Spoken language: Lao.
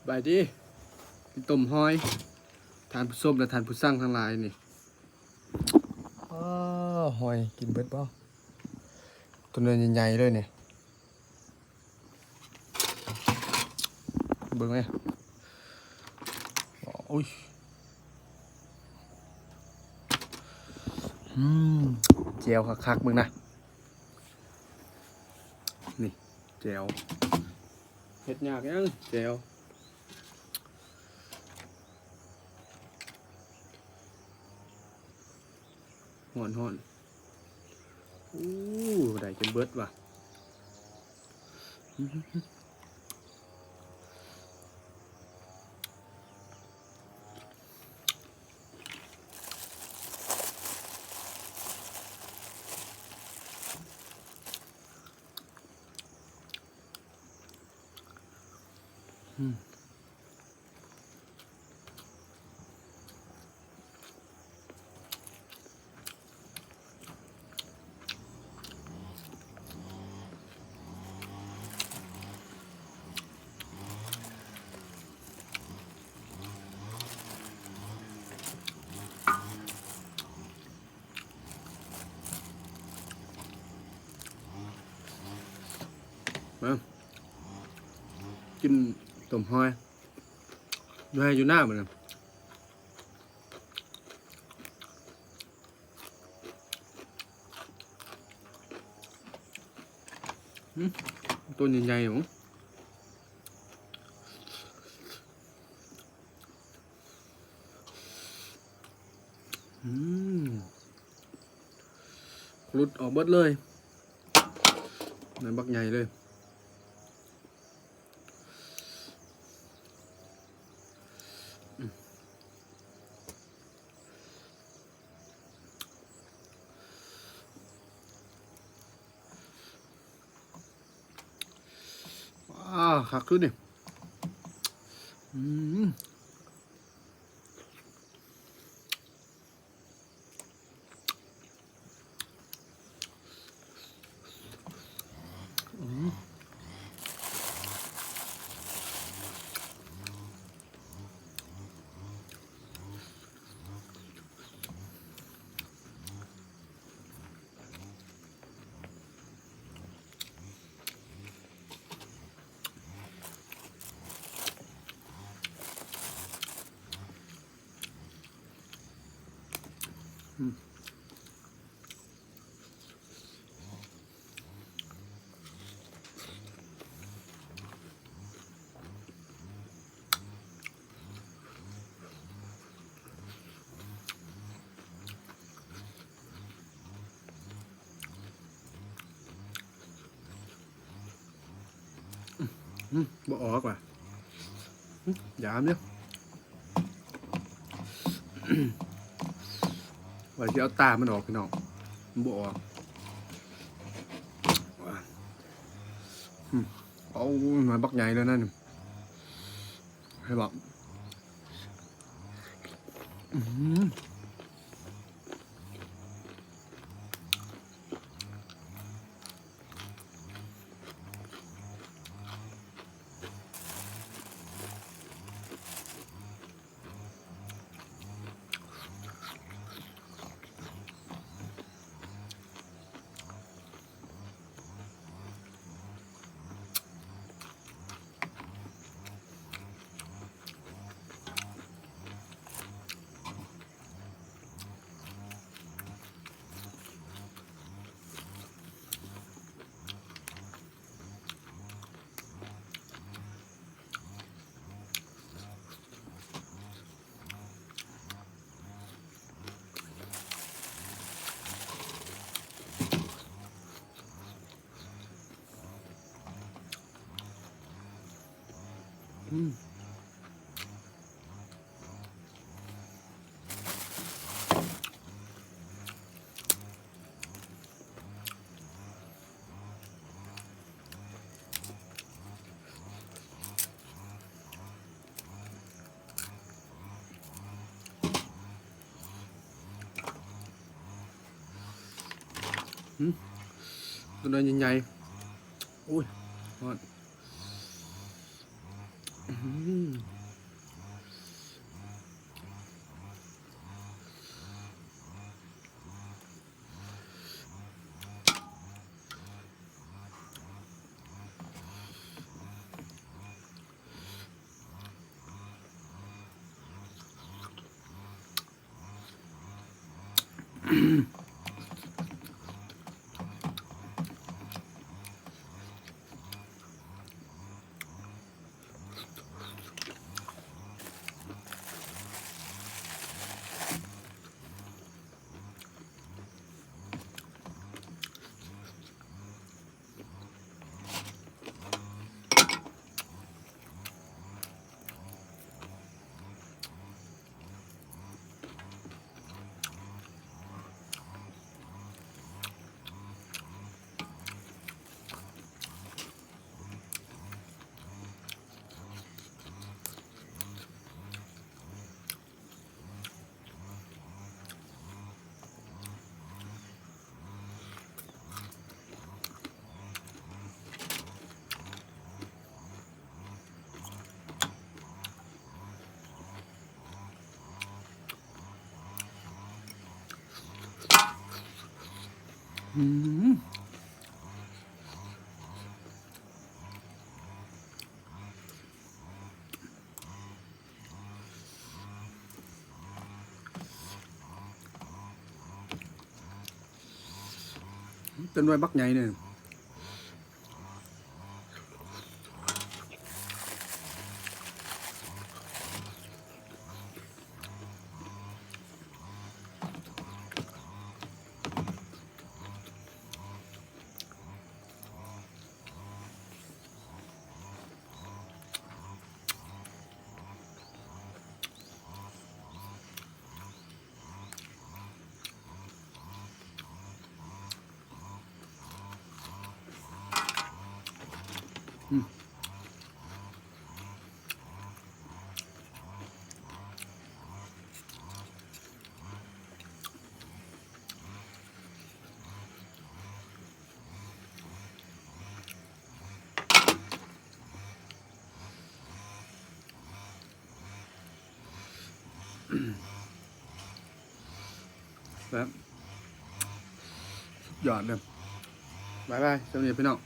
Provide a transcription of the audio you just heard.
ສະບາຍດີ ກິນຕົ້ມຫອຍ ທ່ານຜູ້ຊົມ ແລະ ທ່ານຜູ້ຊັງທັງຫຼາຍນີ້. ອ້າ ຫອຍກິນເບິດບໍ່? ຕົວໃຫຍ່ໆເລີຍນີ້ ເບິ່ງແມ. ໂອ້ຍ ອືມ ແຈ່ວຄັກໆ ເບິ່ງນະ ນີ້ແຈ່ວ ເຮັດຍາກຫຍັງ ແຈ່ວ ຮ້ອນໆ. ໂອ້ ໄດ້ຈົນເບິດວ່າ. ອືມ. ມາ ກິນຕົ້ມຫອຍ ຢູ່ໄຮ່ຢູ່ນາມື້ນີ້. ອືມ ຕົວໃຫຍ່ໆ ຫວາ ອືມ ຫຼຸດອອກເບິດເລີຍ ນັ້ນບັກໃຫຍ່ເລີຍ. ອືມ ວ້າ ຄັກຄືນີ້ ອືມ. ອືມ ບໍ່ອອກວ່າ ອືມ ຢາມຢູ່ ວ່າຊິເອົາຕາມັນອອກພີ່ນ້ອງ ມັນບໍ່ອອກ ອືມ ເອົາໜ່ວຍບັກໃຫຍ່ເລີຍນັ້ນ ເຫັນບໍ່ ອືມ. ອືມ. ອືມ ຕົວນ້ອຍໃຫຍ່ໆ ໂອ້ຍ ຮ້ອນ ອືມ. อืม เป็นหน่วยบักใหญ่เนี่ย แบบ สุดยอดเลย บ๊ายบาย สวัสดีพี่น้อง